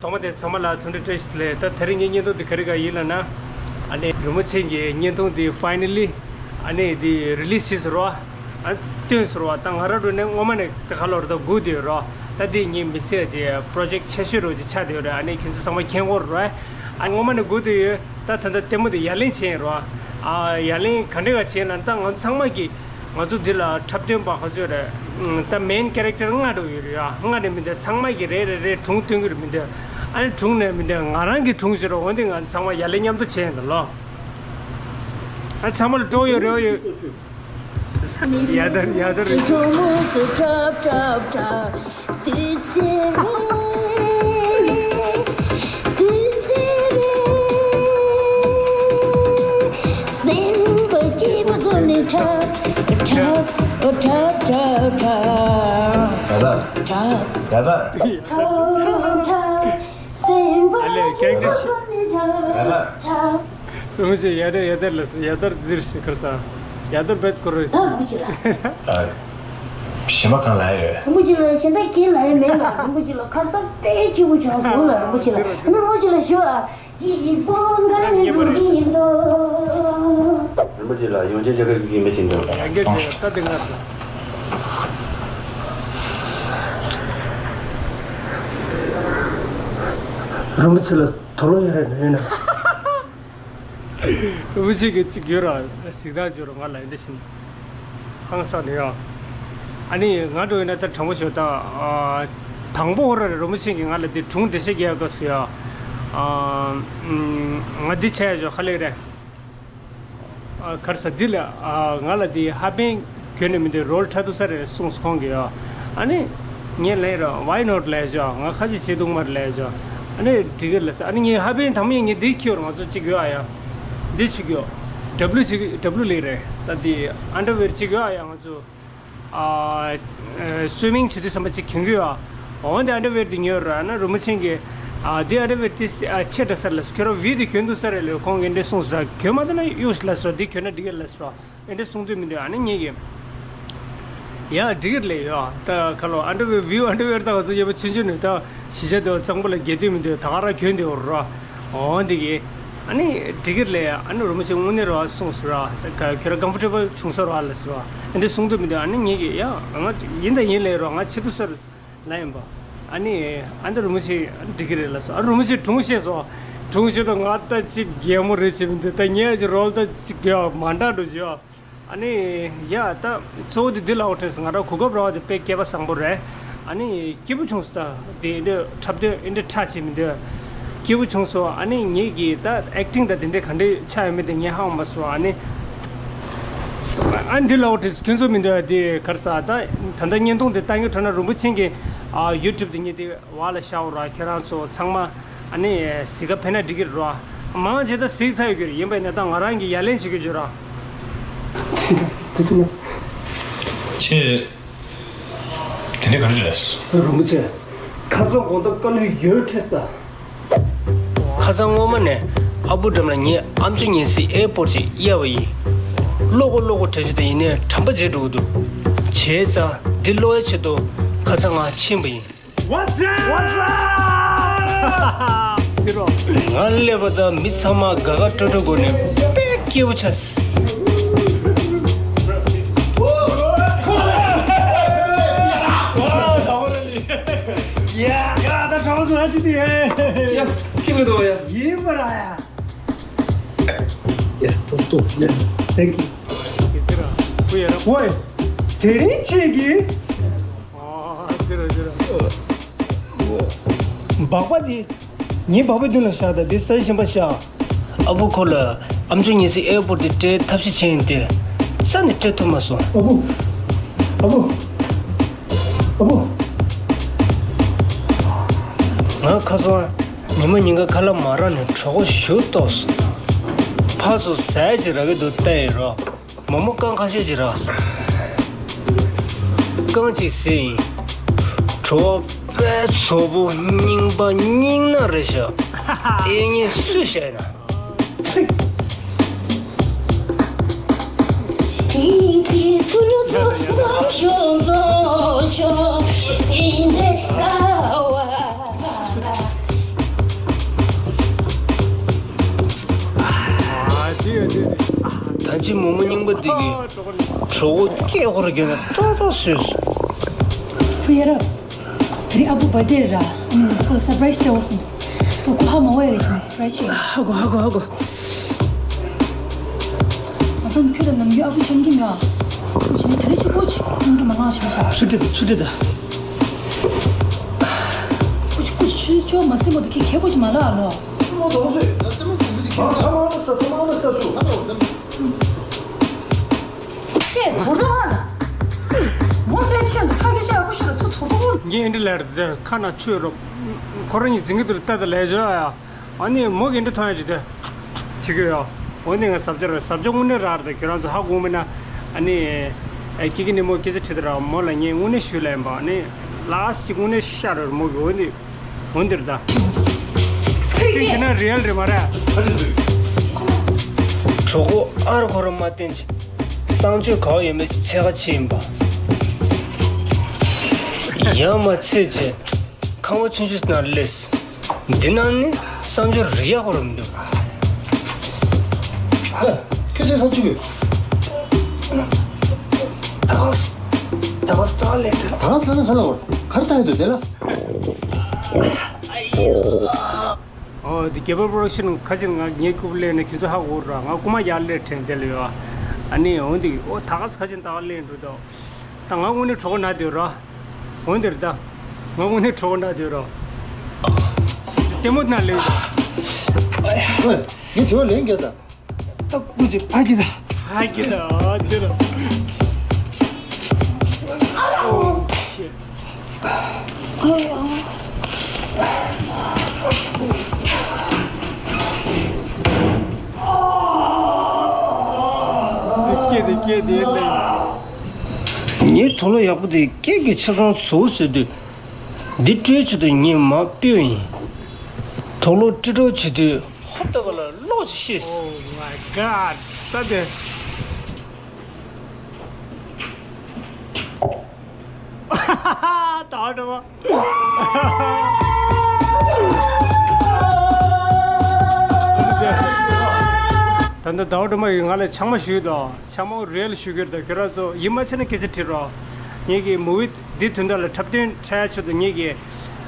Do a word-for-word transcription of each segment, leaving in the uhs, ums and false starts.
ཐོག་མ་དེ་ཚང་མ་ལ་འཚམས་འདྲི་བཀྲ་ཤིས་བདེ་ལེགས། ད་དེ་རིང་ངའི་བརྙན་ཐུང་དེ་ག་རེ་ག་ཡིན་ལབ་ན། ཨ་ནི་རིན་པོ་ཆེ་གི་བརྙན་ཐུང་དེ་finally ཨ་ནི་དེ་release བྱས་ཟེར་བ། ཨ་བཏོན་ཟེར་བ། ད་ང་རང་འགྲོ་ནས་སྔོན་མ་ནས་དེ་ག་ལོར་ད་སྒུག་བསྡད་ཡོད་རོ། ད་དེ་ངའི་མི་ཚེ་གི་project ཆེ་ཤོས་རོ་ཅིག་ཆགས་བསྡད་ཡོད་རེད། ཨ་ནི་ཁྱེད་ཚོ་ཚང་མ་མཁྱེན་གྱི་ཡོད་རེད། ཨ་སྔོན་མ་ནས་སྒུག་བསྡད་ཡོད། ད་ད་ལྟ་ལྟད་མོ་དེ་ཡར་ལེན་བྱས་ཡིན་རོ། ཨ་ཡར་ལེན་ག་འདྲ་ག་བྱས་ན་ད་ང་ཚང་མ་གི་ང་ཚོ་འདི་ལ་འཁྲབ་སྟོན་པ་ག་ཚོད་རེད། ད་main character ལྔ་འགྲོ་ཡོད་རེད་ཡ། ལྔ་ནས་མི་འདུག་ཚང་མ་གི་རེ་རེ་རེ་སྒྲུང་སྟོན་གྱི་རེད་མི་འདུག་ཨ་ནི་སྒྲུང་ནས་མི་འདུག་ང་རང་གི་སྒྲུང་ཞིག་རོ། འོན་ཏེ་ང་ཚང་མ་ཡར་ལེན་མཉམ་དུ་བྱས་ཡིན་ད་ལོ། ཨ་ཚང་མ་ལ་སྤྲོ་ཡོད་རེ་བ་ཡོད། ཡ་ད་ཡ་ད་རེད། ཁྲོ་མོ་ཚོ་འཁྲབ་འཁྲབ་འཁྲབ། དུས་ཚོད་རེད། དུས་ཚོད་རེད། སེམས་པ་སྐྱིད་པོ་སྒོ་ནས་འཁྲབ། འཁྲབ། འཁྲབ་འཁྲབ་འཁྲབ། ཡ་ད། འཁྲབ། ཡ་ད། འཁྲབ་འཁྲབ། སེམས་པ་ཨ་ལས་ཀྱང་ཀྱང་ཤི། ཡ་ད། རིན་པོ་ཆེ་ཡ་ད་ཡ་ད་ལ་སོ་ཡ་ད་འདིར་ཤི་ཁར་ས། ཡ་ད་བེད་ཀོ་རོ། ད་རིན་པོ་ཆེ་ལ། ཨ། ཞེ་མ་གང་ལ་ཡོད། རིན་པོ་ཆེ་ལ་ཞེ་ད་ཁྱེད་ལ་ཡ་མེད་ལ། རིན་པོ་ཆེ་ལ་ཁ་ཚ་དཔེ་སྐྱིད་པོ་བྱུང་སོང་ལ། རིན་པོ་ཆེ་ལ་ཨ་ནི་རིན་པོ་ཆེ་ལ་ཞུ་ཨ། ཡིད་སྤོང་གར་ནི་འགྲོ་གི་ཡིན་ལོ། རིན་པོ་ཆེ་ལ་ཡོང་ཆེན་ཆ་ག་གི་མེ་ཆེན་འདོད། ཡ་གེ་ད་དེ་ང་ཚོ། རིན་པོ་ཆེ་ལ། དོ་ལོ་ཡ་རེ་ནས་ན། རིན་པོ་ཆེ་གི་གཅིག་ཡོད་ར་གཟིགས་སྟངས་བྱོས་ར་ང་ལ་འདི་བཞིན་ཧང་སང་ནས་ཡ། ཨ་ནི་ང་འགྲོ་ཡིན་ན་ད་དྲང་པོ་ཞོ་ད། དང་པོ་ཧོ་ར་རེ་རིན་པོ་ཆེ་གི་ང་ལ་འདི་སྒྲུང་འགྲེལ་བཤད་རྒྱག་དགོས་སུ་ཡ། ང་འདི་བྱས་ཡ་ཞོ་ཁ་ལེགས་རེད། གར་ས་འདི་ལ་ང་ལ་འདི་ཧ་པན་གྱོན་ནས་མི་འདུག་རོལ་ཁྲ་ཐུ་ས་རེད་གསུངས་སོ་ཁོང་གིས་ཡ། ཨ་ནི་ངས་ལན་ར་why not ལས་ཞོ། ང་ཁ་ཅིག་བྱེད་འདུག་མར་ལས་ཞོ། ཨ་ནི་འགྲིག་གི་ལ་ས། ཨ་ནི་ངས་ཧ་པན་དང་མི་ངས་འདི་ཁྱེར་ང་ཚོ་གཅིག་ཡོད་ཨ་ཡ། འདི་གཅིག་ཡོད། W གཅིག W ལེགས་རེད། ད་འདི་underwear གཅིག་ཡོད་ཨ་ཡ། ང་ཚོ་swimming བྱེད་དུས་ཙམ་པ་གཅིག་གྱོན་གི་ཡོད་ཨ། འོན་ཏེ་underwear འདི་ཉོས་ར་ན་རིན་པོ་ཆེ་གིས་འདི་underwear འདི་ཆེ་དྲགས་ས་རེད་ལ་ཁྱོད་རང་བི་འདི་གྱོན་འདུག་ས་རེད་ལ་ཁོང་གིས་འདི་གསུངས་སོ་ར། གྱོན་མ་ཐུབ་ན་useless ར། འདི་གྱོན་ན་འགྲིག་གི་ལ་ཟེར་ར། ཨེ་འདྲ་གསུང་དུས་མི་འདུག་ཨ་ནི་ངེད་ཀྱིས། ཡ་འགྲིག་གི་རེད་ལེ་ཡ། ད་ཁ་ལོ་underwear view underwear ད་ང་ཚོ་ཡོད་པ་ཆུང་ཆུང་ནས་ད་གཞིས་ཆགས་དེ་གཙང་པོ་ལ་རྒྱལ་དུས་མི་འདུག་ད་ག་རང་གྱོན་དེ་འོ་ར། འོ་འདི་གི། ཨ་ནི་འགྲིག་གི་རེད་ལེ་ཡ། ཨ་ནི་རིན་པོ་ཆེ་དངོས་གནས་ར་གསུངས་སོ་ར། ད་ཁྱོད་རང་comfortable བྱུང་ས་ར་ལ་ཟེར་ར། ཨེ་འདྲ་གསུང་དུས་མི་འདུག་ཨ་ནི་ངེད་ཀྱིས་ཡ་ང་ཡིན་ད་ཡིན་ལེ་ར་ང་ཆེ་དུས་ས་ར། ལ་ཡིན་པ། ཨ་ནི། ཨ་འདི་རིན་པོ་ཆེ་འགྲིག་གི་རེད་ལ་སོ། ཨ་རིན་པོ་ཆེ་སྒྲུང་བཤད་སོ། སྒྲུང་བཤད་དུས་ང་ད་ཅིག་གད་མོ་རེད་བྱེད་མི་འདུག་ད་ངས་ཅིག་རོལ་ད་ཅིག་གད་མ་འདྲ་འགྲོ་བྱེད། ཨ་ནི། ཡ་ད་གཙོ་བོ་དེ་འདི་ལ་འོ་ཁྲེས་ང་རང་གོ་སྐབས་རག་པ་དེ་དཔེ་སྐལ་པ་བཟང་པོ་རེད། ཨ་ནི་སྐྱིད་པོ་བྱུང་སོང་ད་དེ་འདི་འཁྲབ་སྟོན་འདི་འཁྲབ་བྱེད་མི་འདུག་སྐྱིད་པོ་བྱུང་སོང་། ཨ་ནི་ངེད་ཀྱིས་ད་acting ད་དེ་འདྲས་ག་འདྲས་ཆགས་ཡོད་མེད་དེ་ངས་ཧ་གོ་མ་སོང་། ཨ་ནི། ཨ་འདི་ལ་འོ་ཁྲེས་ཁྱོད་ཚོ་མི་འདུག་ཡ་དེ་གར་ས་ད་ད་ལྟ་བརྙན་ཐུང་དེ་ལྟ་མཁན་ཁྲོད་ན་རིན་པོ་ཆེ་གི་ཨ་YouTube དེ་ངས་དེ་བ་ལ་ཤའོ་ར། ཁྱེད་རང་ཚོ་ཚང་མ་ཨ་ནི་གཟིགས་ག་ཕེབས་ན་འགྲིག་གི་རེད་ར། མང་ཆེ་ད་གཟིགས་ཚར་ཡོད་ཀྱི་རེད། ཡིན་པ་ཡིན་ན་ད་ང་རང་གི་ཡ་ལན་བྱེད་ཀྱི་ཡོད་ར། ཁྱེད། དེ་ནས་ག་རེ་རེད། རིན་པོ་ཆེ། ཁ་སང་དགོང་དག་དཀའ་ལས་ཡོད་ཁྲེས་ད། ཁ་སང་སྔོན་མ་ནས་ཨ་བུ་འགྲམ་ལ་ངའི་ཨམ་ཅོག་ཉན་སའི་ཨེར་པོཌ་ཅིག་གཡར་བ་ཡིན། ཀློག་གོ་ཀློག་གོ་དྲན་བྱུང་དེ་ཡིན་ནའི་དྲན་པ་བརྗེད་འགྲོ་གི་འདུག་བྱས་ཙང་འདི་ཀློག་ཡའི་ཆེད་དུ་ཁ་སང་ང་ཕྱིན་པ་ཡིན། What's up? What's up? ང་སླེབས་པ་དང་མི་ཚང་མ་དགའ་དགའ་སྤྲོ་སྤྲོ་སྒོ་ནས་དཔེ་སྐྱིད་པོ་ཆགས། ཡ། ཡ། ད་གྲོགས་སུ་ཧ་ཅི་དེ་ཡ། ཡ། ཁྱི་མི་འདུག་ཡ། ཡིན་པ་ར་ཡ། ཡ། ཏོག་ཏོག་ཡ། Thank you. ཝེ། དེ་རིང་ཁྱེད་ཀྱིས། ཨ། དེ་ར་དེ་ར། སྦག་སྦག་དེ། ངའི་སྦག་སྦག་མདུན་ལ་བཞག་དང་དེ་ས་གཞན་པ་བཞག་ཨ་བུ་ཁོ་ལ་ཨམ་ཅོག་ཉན་སའི་ཨེར་པོཌ་དེ་སྤྲད་ཐབས་ཤེས་བྱས་ཡིན་ཏེ། རྩ་ནས་སྤྲད་ཐུབ་མ་སོང་། ཨ་བུ། ཨ་བུ། ཨ་བུ། ང་ཁ་སང་ཉི་མ་ཉིན་ག་ཁ་ལག་མ་རག་ནས་གྲོད་ཁོག་ཞུ་ཏོག་སོང་། ཕར་ཚུར་ཟས་ཅིག་རག་གི་འདུག་བལྟས་ཡིན་རོགས། མོག་མོག་རྐང་ཁ་ཤས་ཅིག་རག་སོང་། རྐང་གཅིག་ཟས་ཡིན། བྲོ་བ་དཔེ་ཚོགས་པོ། རྙིང་པ་རྙིང་ནག་རེད་ཤག་ཨེ་ཉེ་སུས་བཤད་ན། ད་ཅི་མོ་མོ་རྙིང་པ་འདི་གིས་གྲོད་ཁོག་སྐད་ཧོར་རྒྱག་ན་ཏོག་ཏོག་བཟོས་སོང་། བུ་ཡ་རབས། དེ་རིང་ཨ་བུ་བར་ཐི་ཌེ་ར། ཨ་ནི་ང་ཚོ་ཁོ་ལ་སར་པ་རའི་སི་སྟེར་བ་བསམས། ད་ཁོ་ཧ་མ་གོ་ཡ་རེད་ཅེས་ང་ཚོ་ཊ་རའི་བྱས་ཡོད། ཧ་གོ་ཧ་གོ་ཧ་གོ། ང་ཚོ་ཁྱོད་དང་ནམ་རྒྱུན་ཨ་བུ་འཆམ་གྱི་མེད་ཨ། ཁོ་བྱས་ནས་ད་རེས་ཅིག་ཁོ་ཅིག་ཁོང་ཁྲོ་མ་ལངས་ཤག་ཤག་ཚུར་ཁྲིད་དང་ཚུར་ཁྲིད་དང་། ཁོ་ཅིག་ཁོ་ཅིག་ཆུ་ཆོ་མ་སེམས་མ་གཏོགས་ཁྱེད་ཁྱེད་ཁོ་ཅིག་མ་ལ་ཨ་ལོ། ངས་ཨེ་འདྲ་ལབ་རེད་དེ་ཁ་ན་ཆུ་རོ། ཁོ་རང་གཉིས་འཛིང་གི་འདུག་ལྟ་ད་ལས་བྱོས་ཨ། ཨ་ནི་མོ་གི་འདྲ་མཐོང་ཡ་ཅིག་དེ་བྱེད་ཀྱི་ཡོད། འོ་ནི་ང་ཟབ་ཆ་རེད། ཟབ་ཆ་དངོས་གནས་རག་རེད། ཁྱོད་རང་ཚོ་ཧ་གོ་མེད་ན། ཨ་ནི་ཨེ་ཀི་ཀི་ནི་མོ་སྐད་ཆ་དྲིས་དེ་ར། མོ་ལ་ངས་དངོས་གནས་ཞུས་ལ་ཡིན་པ། ཨ་ནི་ལགས་ཅིག་དངོས་གནས་ཤ་རེད་མོ་གི། འོ་ནི་འོ་འདིར་ད་ཁྲིག་ཁྲིག་ཁྱེད་ན་རི་ཡལ་རེད་མ་རེད། གྲོད་ཁོག་ཨར་ཁོ་ར་མ་བསྟན་ཅིག་གསང་སྤྱོད་ག་བ་ཡོད་མེད་ཀྱི་ཚད་ཁ་ཕྱེ་ཡིན་པ། ཡ་མ་ཚད་ཅེ། ཁང་བ་ཆུང་ཆུང་ནང་སླེབས། འདི་ནང་ནི་གསང་སྤྱོད་རི་ཡག་པོ་རུ་མི་འདུག་ཧ། ཁྱོད་ཚོས་ཐག་གཅོད་དགོས། ད་ག་ད་ག་ས་ལས་ད་ག་ས་ན་ཁ་ལ་བར་གར་ད་ཡོད་དོ་དེ་ལ། ཨོ་དེ་རྒྱལ་པོ་པོ་རོ་ཤན་ཁ་ཆེན་ང་ངའི་རྐུབ་ལེན་ནས་ཁྱོད་ཚོ་ཧ་གོ་ར། ང་རྐུ་མ་ཡར་ལས་དྲན་དེ་ལ་ཡོད། ཨ་ནི་འོན་ཏེ་ཨོ་ད་ག་ས་ཁ་ཆེན་ད་ག་ལེན་འགྲོ་དོ། ད་ང་དངོས་གནས་གྲོད་ཁོག་ན་སྡོད་ར། འོན་ཏེ་རེད་ད། ང་དངོས་གནས་གྲོད་ཁོག་ན་སྡོད་ར། ལྟད་མོ་ན་ལེན་ད། ངས་དྲི་བ་ལན་རྒྱག་ད། ད་སྐུ་མཁྱེན་ཕ་གི་ད། ཕ་གི་ད་ཨ་དེ་ར། Oh shit. དེ་སྐད་དེ་སྐད་དེ་ལེན། ངའི་དུག་ལོག་ཡག་པོ་དེ་སྐད་ཀྱི་ཆ་ཚང་བཟོ་ཟེར་དུས། འདི་སྤྲོད་ཆེད་དུ་ངས་མར་སྤོས་ཡིན། དུག་ལོག་དཀྲི་གྲབས་བྱེད་དུས་ཧོབ་ལྟ་བུ་ལ་གློག་ཅིག་ཤེས། Oh my god. ད་དེ། ད་འགྲོ་བ། ད་ལྟ་ཟླ་བ་སྒྲོལ་མ་ཡིས་ང་ལ་ཆང་མ་ཞུས་དང་། ཆང་མ་རེལ་ཞུ་གི་རེད། ད་ཁྱོད་རང་ཚོ་ཡིད་མ་ཆེས་ན་སྐད་ཆ་དྲིས་རོགས། ངེད་ཀྱི་མུ་བི་འདི་དོན་དག་ལ་འཁྲབ་སྟོན་འཁྲབ་ཡ་ཆེད་དུ་ངེད་ཀྱི་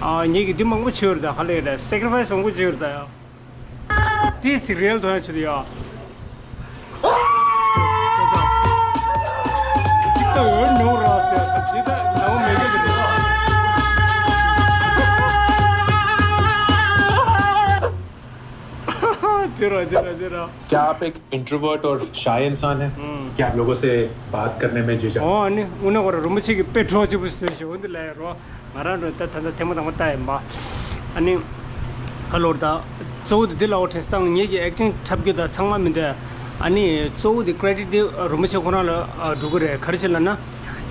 ཨ་ངེད་ཀྱི་འདི་མང་པོ་བྱས་ཡོད་རེད། ད་ག་ལེ་རེད། སེ་ཀ་རི་ཕ་ཡི་སི་མང་པོ་བྱས་ཡོད་རེད་ད་ཡ། དེ་ཟིག་རེལ་དོན་ཆུ་དུ་ཡ། ཅིག་ཏུ་འོར་ནོར་ར་ཟེར་ད་ཅི་ད་ནའུ་མེ་གི་ཟེར། ཅི་ར་ཅི་ར་ཅི་ར། क्या आप एक इंट्रोवर्ट और शाय इंसान हैं? हम्म। क्या आप लोगों से बात करने में झिझक? ཨོ་ཨ་ནི་དངོས་གནས་ཁོ་ར་རིན་པོ་ཆེ་གི་དཔེ་གྲོགས་གཅིག་པུ་ཟེར་ཞིག་འོ་འདི་ལ་ཡ་རོ། ང་རང་རུ་ད་ད་ལྟ་ཐེངས་མ་དང་པོ་ལྟ་ཡིན་པ། ཨ་ནི་ག་ལོར་ད་གཙོ་བོ་དེ་འདི་ལ་འོ་དྲན་སྟངས་ངེད་ཀྱི་ཨེག་ཊིང་འཁྲབ་རྒྱུ་ད་ཚང་མ་མི་འདོད། ཨ་ནི་གཙོ་བོ་དེ་ཀྲེ་ཌིཊ་དེ་རིན་པོ་ཆེ་ཁོ་རང་ལ་འགྲོ་གི་རེད། ག་རེ་བྱས་ལབ་ན་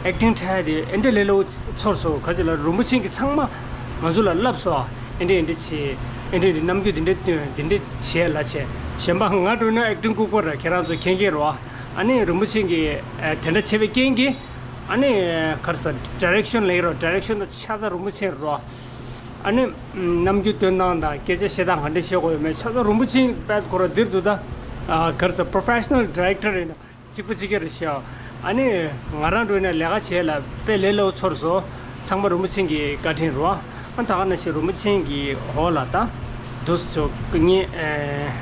ཨེག་ཊིང་འཁྲབ་ཡ་དེ་ཨེ་འདྲ་ལས་སླ་པོ་ཚོར་སོང་། ག་རེ་བྱས་ལབ་རིན་པོ་ཆེ་གིས་ཚང་མ་ང་ཚོ་ལ་བསླབས་སོང་། ཨེ་འདྲ་ཨེ་འདྲ་བྱེད། ཨེ་འདྲ་ཨེ་འདྲ་རྣམ་འགྱུར་འདི་འདྲ་སྟོན། འདི་འདྲ་བྱེད་ལབ་བྱས། གཞན་པ་ང་འགྲོ་ན་ཨེག་ཊིང་ལྐུགས་པ་རེད། ཁྱེད་རང་ཚོ་མཁྱེན་གྱི་རེད་བ། ཨ་ནི་རིན་པོ་ཆེ་གིས་དེ་འདྲ་བྱས་པའི་རྐྱེན་གྱིས། ཨ་ནི་ག་རེ་ཟེར་ཌི་རེག་ཤན་ལབ་ཀྱི་རེད། ཌི་རེག་ཤན་ད་ཆ་ཚང་རིན་པོ་ཆེ་རེད། ཨ་ནི་རྣམ་འགྱུར་སྟོན་སྟངས་དང་སྐད་ཆ་བཤད་སྟངས་ག་འདྲ་བཤད་དགོས་ཡོད་མེད་ཆ་ཚང་རིན་པོ་ཆེ་པད་ཁོ་ར་འདིར་འདུག་ད་ག་རེ་ཟེར་པོ་རོ་ཕེ་ཤ་ནལ་ཌི་རེག་ཊར་ཡིན་ན་གཅིག་པ་གཅིག་རྐྱང་རེད་ཤག་ཨ་ནི་ང་རང་འགྲོ་ཡིན་ན་ལས་ཀ་བྱེད་ལ་དཔེ་ལས་སླ་པོ་ཚོར་སོང་། ཚང་མ་རིན་པོ་ཆེ་གི་བཀའ་དྲིན་རེད། ཨ་ད་ག་ནང་བཞིན་རིན་པོ་ཆེ་གི་འོག་ལ་ད་འདུག་སེ་ངས་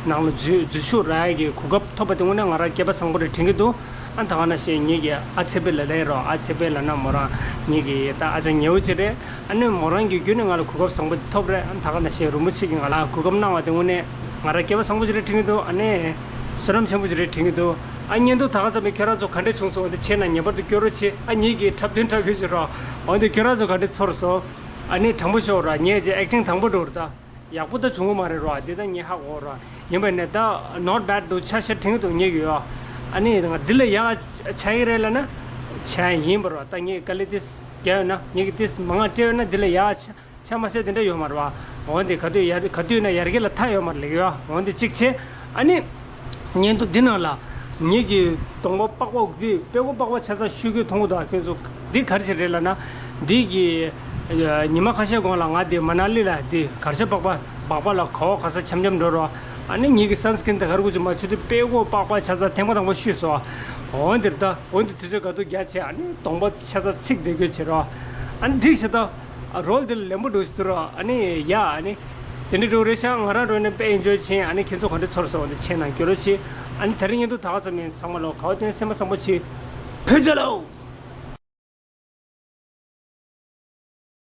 ནང་ལ་འཛུལ་འཛུལ་ཞུགས་རག་ཡ་གི་གོ་སྐབས་ཐོབ་པ་དེ་དངོས་གནས་ང་རང་སྐལ་པ་བཟང་པོ་རེད་དྲན་གྱི་འདུག་ཨ་ད་ག་ནང་བཞིན་ངེད་ཀྱི་ཨ་ཚེ་འཕེལ་ལགས་ལབ་ཀྱི་རེད། ཨ་ཚེ་འཕེལ་ལབ་ན་མོ་རང་ངེད་ཀྱི་ད་ཨ་ཅག་ཉེ་བོ་ཅིག་རེད། ཨ་ནི་མོ་རང་གི་བརྒྱུད་ནས་ང་ལ་གོ་སྐབས་བཟང་པོ་དེ་ཐོབ་རེད། ཨ་ད་ག་ནང་བཞིན་རིན་པོ་ཆེ་གིས་ང་ལ་གོ་སྐབས་གནང་བ་དེ་དངོས་གནས་ང་རང་སྐལ་པ་བཟང་པོ་ཅིག་རེད་དྲན་གྱི་འདུག་ཨ་ནི་བསོད་ནམས་ཆེན་པོ་ཅིག་རེད་དྲན་གྱི་འདུག་ཨ་བརྙན་ཐུང་ད་ག་ཙམ་པའི་ཁྱེད་རང་ཚོ་ག་འདྲས་བྱུང་སོང་། འོ་འདི་བྱས་ན་ངེས་པར་དུ་སྐྱོར་རོགས་བྱེད། ཨ་ངེད་ཀྱི་འཁྲབ་སྟོན་འཁྲབ་ཁུལ་བྱེད་རོགས། འོ་འདི་ཁྱེད་རང་ཚོ་ག་འདྲས་ཚོར་སོང་། ཨ་ནི་དྲང་པོ་ཤོད་ར། ངས་ཀྱི་ཨེག་ཊིང་དང་པོ་འགྲོ་ར་ད། ཡག་པོ་ད་བྱུང་གི་མ་རེད་ར། འདི་ད་ངས་ཧ་གོ་ར། ཡིན་པ་ནས་ད་not bad འདུག་ཆ་ཤ་དྲན་གྱི་འདུག་ངས་ཀྱི་ཡོད། ཨ་ནི་ང་འདི་ལས་ཡག་ཆགས་ཀྱི་རེད་ལབ་ན་ཆགས་ཡིན་པ་ར། ད་ངས་དཀའ་ལས་ཏིས་རྒྱག་ཡོད་ན་ངས་ཀྱི་ཏིས་མང་ང་སྤྲད་ཡོད་ན་འདི་ལས་ཡག་ཆགས། ཆ་མ་སད་དེ་འདྲ་ཡོད་མ་རེད་བ། འོན་ཏེ་ག་དུས་ཡར་ག་དུས་ན་ཡར་རྒྱས་ལ་མཐའ་ཡོད་མ་རེད་ལགས་ཡོད། འོན་ཏེ་གཅིག་བྱས། ཨ་ནི་བརྙན་ཐུང་འདི་ནང་ལ་ངེད་ཀྱི་གདོང་པ་པགས་པ་འདི་དཔེ་ཀོ་པགས་པ་ཆ་ཚང་ཤོད་ཀྱི་མཐོང་གི་འདུག་ཁྱོད་ཚོ་འདི་ག་རེ་བྱས་རེད་ལབ་ན། འདི་གི་ཉི་མ་ཁ་ཤས་གོང་ལ་ང་འདི་མ་ན་ལི་ལ་འདི་གར་ཞ་པགས་པ་པགས་པ་ལ་ག་བ་ག་ས་འཆམ་འཆམ་འགྲོ་རོགས། ཨ་ནི་ངེད་ཀྱི་སན་སི་ཀྲིན་དེ་ག་རེ་དགོས་ཀྱི་མ་བྱུང་དུས་དཔེ་ཀོ་པགས་པ་ཆ་ཚང་ཐེངས་མ་དང་པོ་བཤུས་སོང་། འོན་ཏེ་ད་འོན་ཏེ་དུས་ཚོད་ག་དུས་རྒྱག་བྱས། ཨ་ནི་གདོང་པ་ཆ་ཚང་ཚིག་བསྡད་དགོས་བྱེད་རོགས། ཨ་ནི་འགྲིག་བྱེད་ད་རོལ་དེ་ལ་ལན་པོ་འགྲོ་ཞིག་ཏུ་རོགས། ཨ་ནི་ཡ་ཨ་ནི་དེ་འདྲ་འགྲོ་རེད་ཤག་ང་རང་འགྲོ་ནས་དཔེ་ཨེན་ཇོའི་བྱས། ཨ་ནི་ཁྱེད་ཚོ་ག་འདྲ་ཚོར་སོང་དེ་བྱས་ན་འགྱུར་རོགས་བྱེད། ཨ་ནི་དེ་རིང་ཉིན་ཐོ་ད་ག་ཙམ་ཡིན། ཚང་མ་ལོ་ག་བ་དོན་སེམས་པ་བཟང་པོ་བྱེད། ཕུལ་ཆ་ལོ།